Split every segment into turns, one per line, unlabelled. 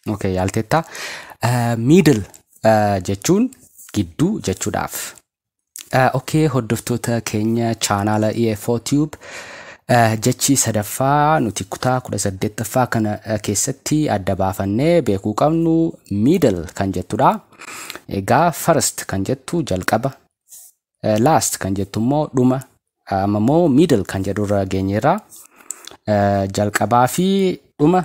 Okay, yaalteetta. Middle jechuun gidduu jechuudhaaf. Okay, hordoftoota keenya chaanaala EFO Tube, jechi sadaffaa nuti kutaa 18ffaa kana keessatti adda baafannee beekuu qabnu middle kan jettudha. Egaa first kan jettu jalqaba, last kan jettu immoo dhuma, amma immoo middle kan jedhurra geenyeerra. Jalqabaa fi dhuma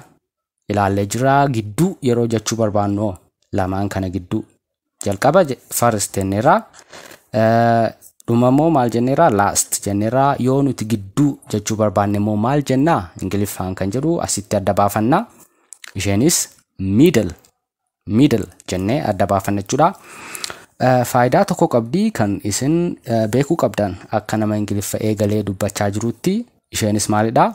ilaallee jira. Gidduu yeroo jechuu barbaannu, lamaan kana gidduu, jalqaba first jenneerra. Dhuma immoo maal jenneerra? Last jenneerra. Yoo nuti gidduu jechuu barbaanne immoo maal jennaa Ingiliffaan kan jedhu asitti adda baafannaa. Isheenis middle, middle jennee adda baafanna jechuudha. Faayidaa tokko qabdi kan isin beekuu qabdan akka nama Ingiliffa eegalee dubbachaa jirutti. Isheenis maalidha?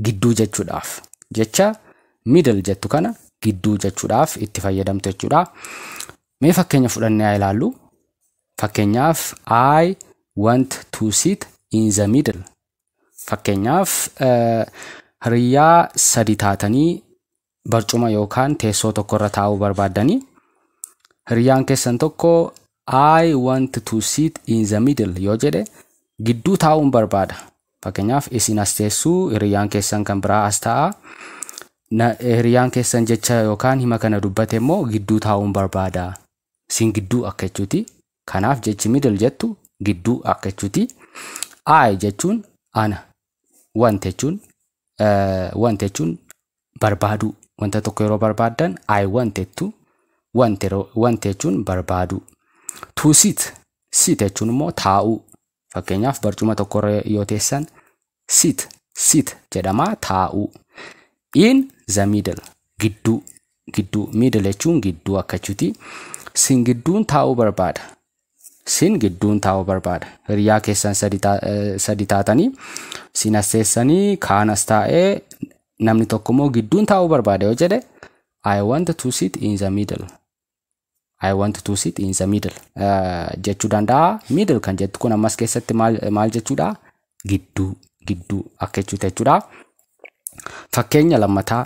Gidduu jechuudhaaf. Jecha middle jettu kana gidduu jechuudhaaf itti fayyadamtu jechuudha. Mee fakkeenya fudhannee haa ilaallu. Fakkeenyaaf, "I want to sit in the middle." Fakkeenyaaf, hiriyaa sadi taatanii barcuma yookaan teessoo tokkorra taa'uu barbaaddanii, hiriyaan keessan tokko "I want to sit in the middle" yoo jedhe, gidduu taa'uun barbaada. Fakkeenyaaf, isin as teessuu, hiriyaan keessan kan biraa as taa'a. Hiriyaan keessan jecha yookaan hima kana dubbate immoo gidduu taa'uun barbaada. Isin gidduu akka jechuuti. Kanaaf jechi middle jettu gidduu akka jechuuti. I jechuun ana. Want jechuun, want jechuun barbaaduu. Wanta tokko yeroo barbaaddan I want jettu. Want jechuun barbaaduu. To sit. Sit jechuun immoo taa'uu. Fakkeenyaaf, barcuma tokkorra yoo teessan sit, sit jedhama, taa'uu. In the middle, gidduu, gidduu. Middle jechuun gidduu akka jechuuti. Sin gidduun taa'uu barbaada. Sin gidduun taa'uu barbaada. Hiriyaa keessan sadi taatanii, sin as teessanii, kaan as taa'ee, namni tokko immoo gidduun taa'uu barbaada yoo jedhe, "I want to sit in the middle. I want to sit in the middle" jechuu danda'a. Middle kan jettu kun ammas keessatti maal jechuudha? Gidduu, gidduu akka jechuuti jechuudha. Fakkeenya lammataa: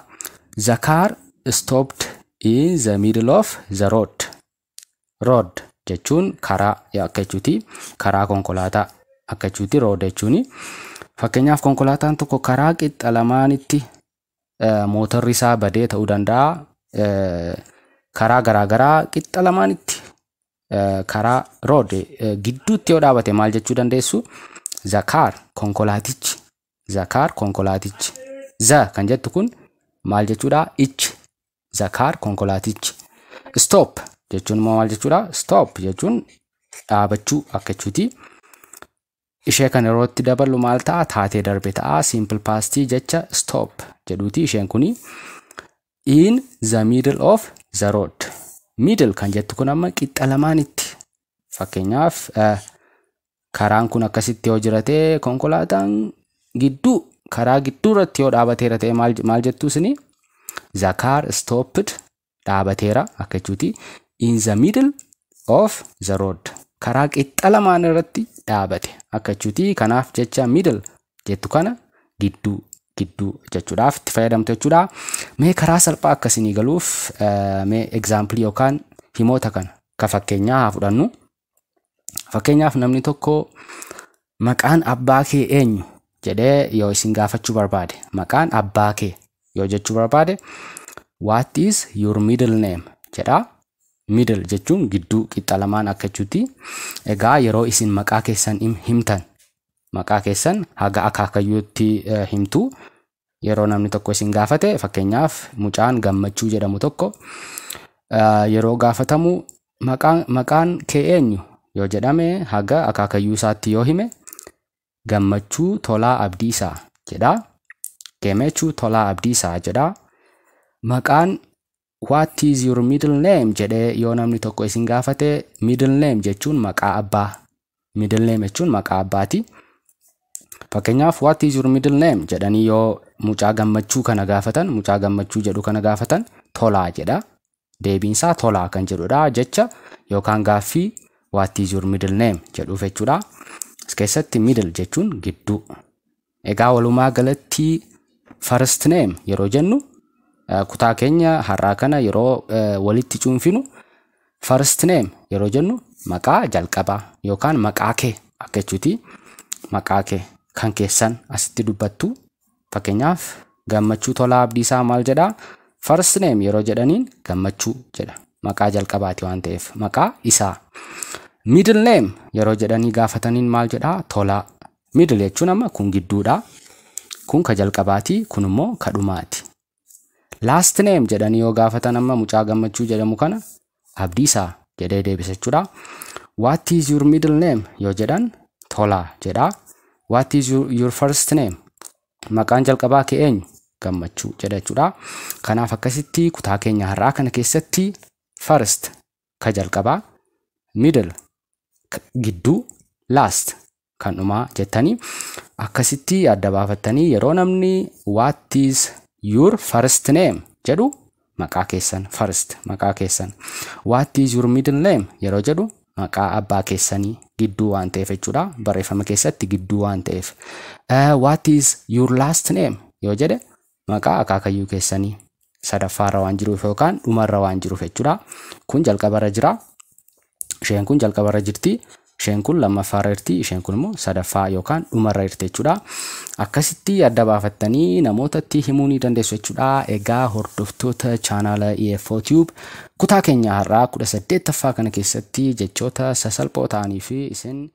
The car stopped in the middle of the road. Road jechuun karaa akka jechuuti. Karaa konkolaataa akka jechuuti road jechuuni. Fakkeenyaaf, konkolaataan tokko karaa qixxa lamaanitti mootorri isaa badee ta'uu danda'a. Karaa garaagaraa qixxa lamaanitti, karaa road gidduutti yoo dhaabate maal jechuu dandeessu? The car, konkolaatichi. The car, konkolaatichi. The kan jettu kun maal jechuudha? Ichi. The car, konkolaatichi. Stop jechuun immoo maal jechuudha? Stop jechuun dhaabachuu akka jechuuti. Ishee kana yeroo itti daballu maal ta'a? Taatee darbe ta'a. Simple past jecha stop jedhuuti isheen kuni. In the middle of the road. Middle kan jettu kun amma qixxa lamaanitti. Fakkeenyaaf, karaan kun akkasitti yoo jirate, konkolaataan gidduu, karaa gidduu irratti yoo dhaabateera ta'e maal jettu isini? The car stopped, dhaabateera akka jechuuti. In the middle of the road. Karaa qixxa lamaan irratti dhaabate akka jechuuti. Kanaaf jecha middle jettu kana gidduu, gidduu jechuudhaaf itti fayyadamtu jechuudha. Mee karaa salphaa akkasinii galuuf mee example yookaan himoota kana ka fakkeenyaa haa fudhannu. Fakkeenyaaf, namni tokko "Maqaan abbaa kee eenyu?" jedhee yoo isin gaafachuu barbaade, maqaan abbaa kee yoo jechuu barbaade, "What is your middle name?" jedha. Middle jechuun gidduu, qixxa lamaan akka jechuuti. Egaa yeroo isin maqaa keessan himtan, maqaa keessan haga akaakayyuutti himtu. Yeroo namni tokko isin gaafate, fakkeenyaaf, mucaan Gammachuu jedhamu tokko yeroo gaafatamu, "Maqaan kee eenyu?" yoo jedhame, haga akaakayyuu isaatti yoo hime, "Gammachuu Tolaa Abdiisaa" jedha. Gammachuu Tolaa Abdiisaa jedha. Maqaan "What is your middle name?" jedhee yoo namni tokko isin gaafate, middle name jechuun maqaa abbaa. Middle name jechuun maqaa abbaati. Fakkeenyaaf, "What is your middle name?" jedhanii yoo mucaa Gammachuu kana gaafatan, mucaa Gammachuu jedhu kana gaafatan, Tolaa jedha. Deebiinsaa Tolaa kan jedhudha jecha yookaan gaaffii "What is your middle name?" jedhuuf jechuudha. As keessatti middle jechuun gidduu. Egaa walumaa galatti first name yeroo jennu Kutaa keenya har'aa kana yeroo walitti cuunfinu, first name yeroo jennu maqaa jalqabaa yookaan maqaa kee akka jechuuti. Maqaa kee kan keessan asitti dubbattu. Fakkeenyaaf, Gammachuu Tolaa Abdiisaa maal jedhaa? First name yeroo jedhaniin Gammachuu jedha. Maqaa jalqabaati waan ta'eef maqaa isaa. Middle name yeroo jedhanii gaafataniin maal jedhaa? Tolaa. Middle jechuun amma kun gidduudha. Kun ka jalqabaati, kun immoo ka dhumaati. Last name jedhanii yoo gaafatan amma mucaa Gammachuu jedhamu kana Abdiisaa jedhee deebisa jechuudha. What is your middle name yoo jedhan Tolaa jedha. What is your first name? Maqaan jalqabaa kee eenyu? Gammachuu jedha jechuudha. Kanaaf akkasitti kutaa keenya har'aa kana keessatti first ka jalqabaa, middle gidduu, last kan dhumaa jettanii akkasitti adda baafattanii, yeroo namni "What is your first name?" jedhu maqaa keessan, first maqaa keessan. "What is your middle name?" yeroo jedhu maqaa abbaa keessanii, gidduu waan ta'eef jechuudha, barreeffama keessatti gidduu waan ta'eef. "What is your last name?" yoo jedhe maqaa akaakayyuu keessanii, sadaffaarra waan jiruuf yookaan dhumarra waan jiruuf jechuudha. Kun jalqabarra jira, isheen kun jalqabarra jirti, isheen kun lammaffaarra jirti, isheen kun immoo sadaffaa yookaan dhumarra jirti jechuudha. Akkasitti adda baafattanii namootatti himuu ni dandeessu jechuudha. Egaa hordoftoota chaanaala EFO Tube, kutaa keenya har'aa 18ffaa kana keessatti jechoota sasalphoo ta'anii fi isin